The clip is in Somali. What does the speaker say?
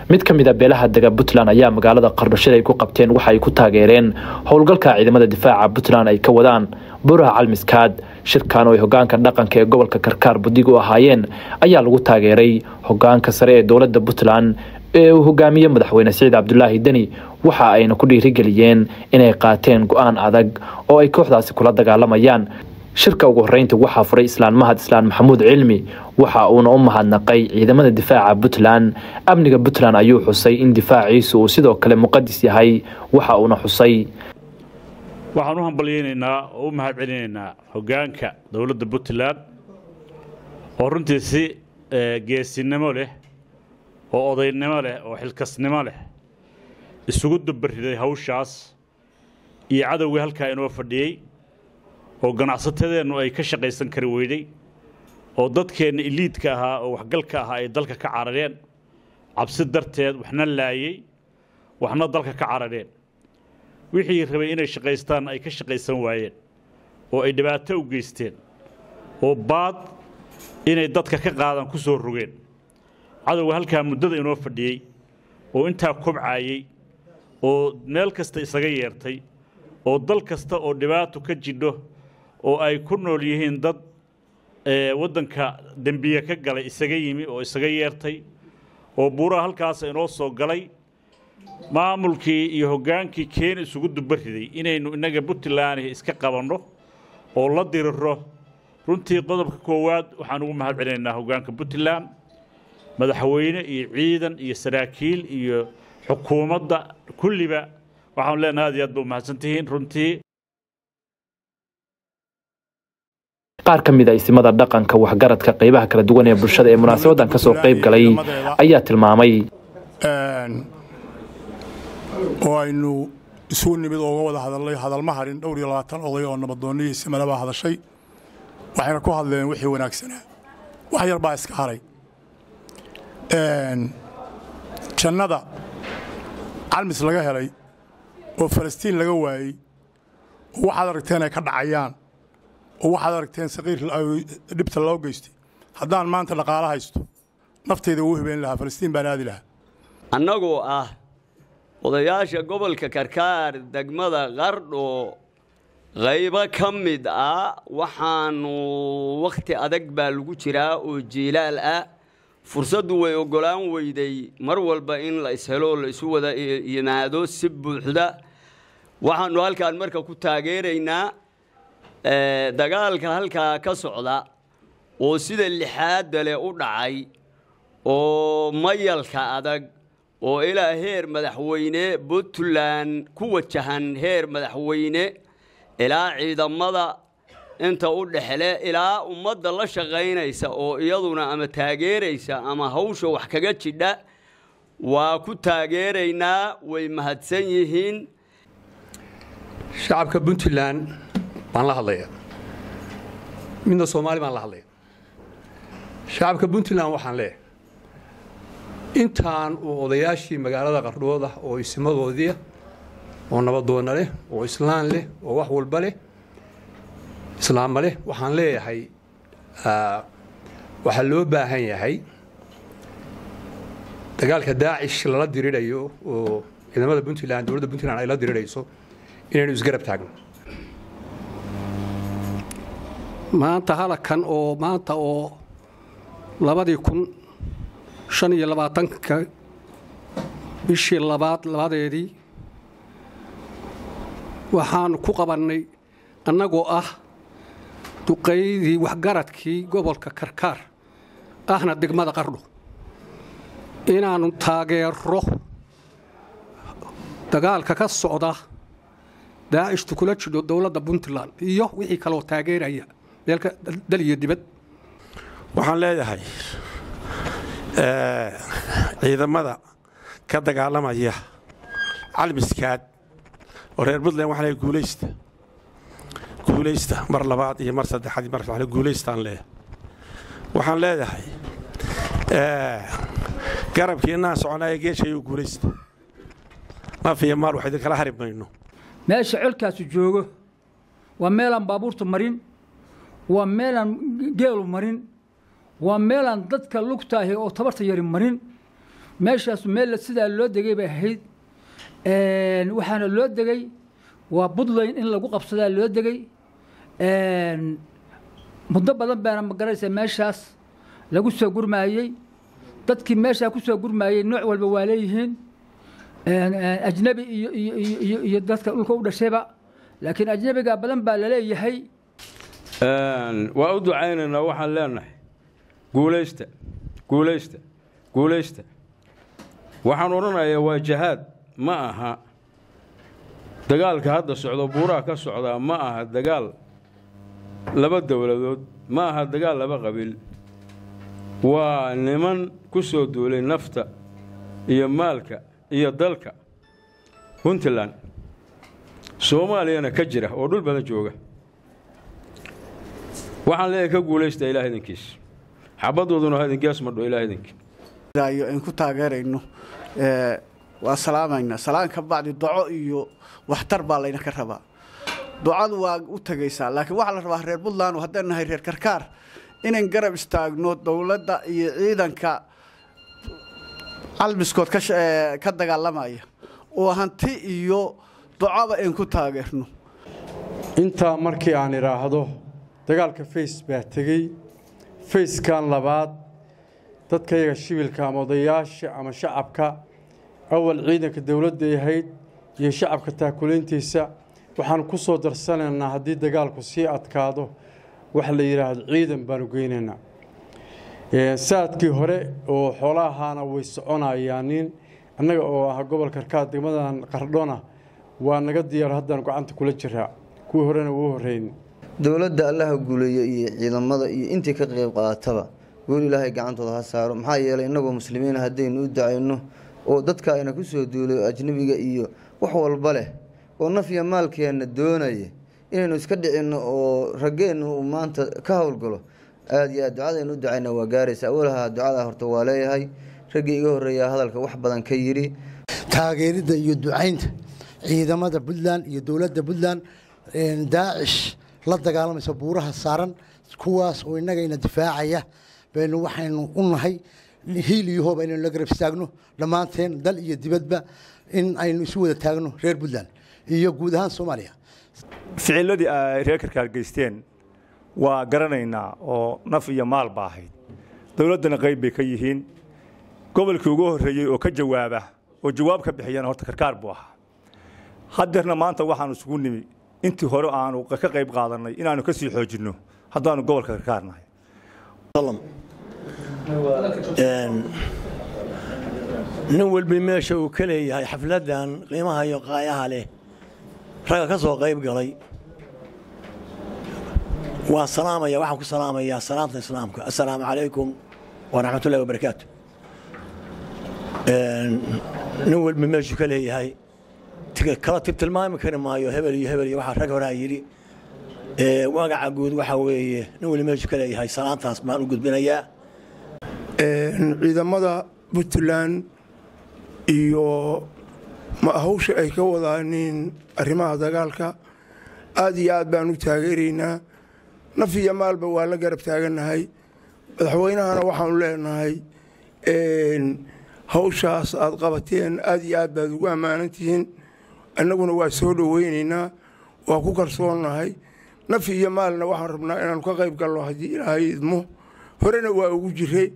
Mid ka mid a beelaha dega Puntland ayaa magaalada Qardho shir ay ku qabteen waxa ay ku taageereen howlgalka ciidamada difaaca Puntland ay ka wadaan Buraha Calmiskaad. Shirkan oo ay hogaanka dhaqanka ee gobolka Karkaar budig u ahaayeen ayaa lagu taageeray hogaanka sare ee dowladda Puntland ee uu hogaamiye madaxweyne Siciid Cabdulaahi Deni, waxa ayna ku dhiirigeliyeen inay qaateen go-aan adag oo ay kooxdaasi kula dagaalamayaan. Shirka ugu horeynta waxaa furay Islaan Mahad Islaan Maxamuud Cilmi, waxa uuna u mahadnaqay ciidamada difaaca Puntland. Amniga Puntland ayuu xusay in difaaciisu uu sidoo kale muqadis yahay, waxa uuna xusay: Waxaan u hambalyaynaynaa oo u mahad celinaynaa hoggaanka dowladda Puntland oo runtii si geesinimo leh oo odaynimo leh oo xilkasnimo leh isugu dubbariday hawshaas iyo cadowgii halkaa inoo fadhiyey, oo ganacsatadeennu ay ka shaqaysan kari weyday, oo dadkeenna iliidka ahaa oo waxgalka ahaa ay dalka ka carareen cabsi darteed, waxna laayey waxna dalka ka carareen, wixii rabay inay shaqaystaan ay ka shaqaysan waayeen, oo ay dhibaato u geysteen oo baad inay dadka ka qaadaan ku soo rogeen. Cadowga halkaa muddada inoo fadhiyey oo intaa kobcaayey oo meel kasta isaga yeertay oo dal kasta oo dhibaato ka jidho oo ay ku nool yihiin dad waddanka dembiye ka galay isaga yimi oo isaga yeertay oo buuraha halkaas inoo soo galay, maamulkii iyo hoggaankii keeni isugu dubariday inaynu innaga Puntland iska qabanno oo la diriro. Runtii qodobka koowaad waxaan ugu mahad celinaynaa hoggaanka Puntland, madaxweyne iyo ciidan iyo saraakiil iyo xukuumadda kulliba. Waxaanu leenahay aad iyo aad ba umahadsan tihiin runtii. Qaar ka mid a isimada dhaqanka, waxgaradka, qeybaha kala duwan ee bulshada ee munaasabadan kasoo qayb galay ayaa tilmaamay oo aynu isugu nimid oo uga wada hadalnay. Hadalma harin, dhowr iyo 20 oday oo nabadoonnihii simana baa hadashay, waxayna ku hadleen wixii wanaagsanaa. Wax yar baa iska haray. Jannada Calmis laga helay oo Falastiin laga waayey oo waxaad aragteen ay ka dhacayaan oo waxaad aragteen saqiir dhibta loo geystay, haddaan maanta dhaqaalo haysto naftayda uu hibeyn lahaa, Falastiin baan aadi lahaa. Annagoo ah odayaasha gobolka Karkaar, degmada Qardho qaybo ka mid ah, waxaannu wakhti adag baa lagu jiraa oo jiilaal ah. Fursaddu way oggolaan weyday mar walba in la ishelo, la isu wada yimaado si buuxda. Waxaannu halkaan marka ku taageeraynaa dagaalka halkaa ka socda oo sida lixaadda leh u dhacay oo mayalka adag oo ilaa heer madaxweyne Puntland ku wajahan, heer madaxweyne ilaa ciidamada inta u dhexle ilaa ummadda la shaqaynaysa oo iyaduna ama taageeraysa ama hawsha wax kaga jidha, waa ku taageeraynaa. Way mahadsan yihiin. Shacabka Puntland baan la hadlayaa, midna Soomaali baan la hadlaya. Shacabka Puntland waxaan leeyahay, intaan uu odayaashii magaalada Qardhood ah oo isimadoodiia oo nabadoonna leh oo islaan leh oo wax walba leh, islaamma leh, waxaan leeyahay waxaa loo baahan yahay dagaalka Daacish lala diridhayo oo ciidamada Puntland, dowladda Puntland ay la diridhayso, inaynu isgarab taagno. Maanta halakan oo maanta oo 2025-ka bishii labaad labadeedii waxaannu ku qabannay, annagoo ah duqaydii waxgaradkii gobolka Karkaar ahna degmada Qardho, inaannu taageero dagaalka ka socda Daacishtu kula jidho dowladda Puntland iyo wixii kaloo taageeraya meelka dal iyo dibad. Waxaan leeyahay ciidamada ka dagaalamaya Calmiskaad oo reer Puntland waxaan leeyahay guulaysta, guulaysta mar labaad iyo mar saddexaad iyo mar saddexaad guulaystaan leeyahay. Waxaan leeyahay garabkiinaan soconaya geeshayuu guulaysta, naf iyo maal wax idinkala hari mayno. Meesha colkaasu joogo waa meelaan baabuurtu marin, waa meelaan geelu marin, waa meelaan dadka lugtaahi oo tabarta yari marin. Meeshaas meel sidaa loo degay bay ahayd. Waxaana loo degay waa Puntland in lagu qabsadaa loo degay. Muddo badan baana, ma garanaysa, meeshaas lagu soo gurmaayey. Dadkii meeshaa ku soo gurmaayey nooc walba waa leeyihiin, ajnabi iyo iyo iyo iyo dadka dhulka u dhashayba, laakiin ajnabiga badan baa laleeyahay. Waa u ducaynaynaa. Waxaan leenahay guulaysta, guulaysta, guulaysta. Waxaan odhanayaa waa jahaad. Ma aha dagaalka hadda socdo buuraha ka socdaa, ma aha dagaal laba dowladood, ma aha dagaal laba qabiil. Waa niman ku soo duulay nafta iyo maalka iyo dalka Puntland, Soomaaliyana ka jira oo dhul badan jooga. Waxaan leeyahay ka guulaysta, Ilaah idinkiis. Xabadooduna ha idin gees madho, Ilaah idinki. Aynu ku taageerayno waa salaamaynaa. Salaan ka bacdi, duco iyo waxtar baa layna ka rabaa. Ducadu waa u tagaysaa, laakiin waxaa la rabaa reer Puntland, haddaan nahay reer Karkaar, inayn garab istaagno dowladda iyo ciidanka Calmiskood ka dagaalamaya oo hanti iyo ducaba ayn ku taageerno. Intaa markii aan idhaahdo, dagaalka phase baa tegey. Phase-kan labaad dadkayaga shibilka ama odayaasha ama shacabka, awal ciidanka dowladda ahayd iyo shacabka taakulayntiisa, waxaan ku soo darsanaynaa haddii dagaalku sii adkaado waxa la yidhaahdo ciidan baanu geynaynaa. Saadkii hore oo xoolahaana way soconayaanin. Annaga oo ah gobolka Karkaar, degmadan Qardhona waa naga diyaar, haddaan gacanta kula jiraa, kuwii horena wuu horreyn. Dowladda Allaha guuleeyo iyo ciidamada iyo intii ka qayb qaadataba guul Ilaahay gacantooda ha saaro. Maxaa yeelay, innagoo muslimiina haddaynu u ducayno oo dadka ayna ku soo duulo ajnabiga iyo wax walba leh oo naf iyo maalkeenna doonaya inaynu iska dhicinno oo raggeennu uu maanta ka howlgalo, aada iyo aad ducadaynu u ducayna waa gaaraysa. Awalaha ducada horta waa leeyahay. Raggii iga horreeyaa hadalka wax badan ka yidhi. Taageeridda iyo ducaynta ciidamada Puntland iyo dowladda Puntland Daacish la dagaalamaysa buuraha saaran, kuwaas oo innagayna difaacaya, baynu waxaynu u nahay hiil iyo hoob aynaynu la garab istaagno dhammaanteen, dal iyo dibadba, in aynu isu wada taagno reer Puntland iyo guud ahaan Soomaaliya. Ficiladii ay reer Karkaar geysteen waa garanaynaa oo naf iyo maal ba ahayd. Dowladdana qayb bay ka yihiin. Gobolkii ugu horreeyey oo ka jawaaba oo jawaab ka bixiyana horta Karkaar buu ahaa. Haddeerna maanta waxaanu isugu nimi intii hore aanu ka qayb qaadannay inaanu ka sii xoojinno haddaanu gobolka Karkaar nahay. Nin walbi meesha uu ka leeyahay xafladdan qiimaha iyo qaayaha leh, ragga ka soo qayb galay waan salaamaya. Waxaan ku salaamayaa salaamta islaamka: assalaamu calaykum waraxmatullahi wabarakaatu. Nin walbi meeshuu ka leeyahay kala tilmaami kari maayo, hebel iyo hebel iyo waxaa rag horaa yidhi. Magaca guud waxaa weeye nin wali meeshuu ka leeyahay salaantaas baan u gudbinayaa. Ciidamada Puntland iyo hawsha ay ka wadaaniin arrimaha dagaalka aad iyo aad baan u taageeraynaa. Naf iyo maalba waa la garab taagannahay. Madaxweynahana waxaanu leenahay hawshaas aad qabateen aad iyo aad baad ugu ammaanan tihiin. Annaguna waa soo dhoweynaynaa, waa ku kalsoonnahay. Naf iyo maalna waxaan rabnaa inaanu ka qayb galno haddii Ilaahay idmo. Horena waa ugu jiray.